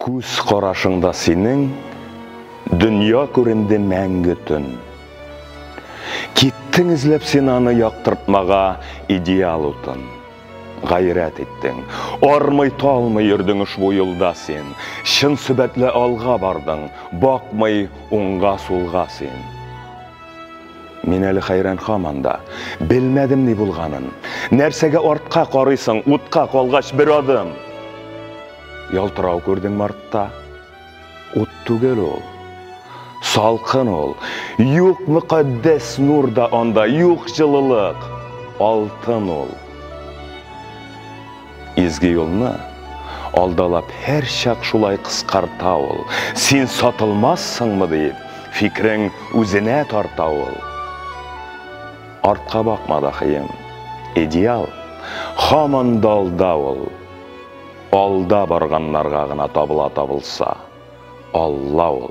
Күз карашыңда синең дөнья күренде мәңге төн. Киттең эзләп син аны яктыртмага идеал утын. Гайрәт иттең, армый-талмый йөрдең ошбу юлда син. Чын сөбәтле алга бардың, бакмый уңга-сулга син. Мин әле хәйран һаман да белмәдем ни булганын. Нәрсәгә артка карыйсың, утка калгач бер адым? Ялтырау күрдең мартта? Ут түгел ул. Салкын ул. Юк мөкатдәс нур да анда, юк җылылык. Алтын ул. Изге юлны алдалап һәрчак шулай кыскарта ул. Син сатылмассыңмы дип, фикрең үзенә тарта ул. Артка бакма дахием. Идеал һаман да алда ул. Алда барганнарга гына табыла табылса, Алла ул.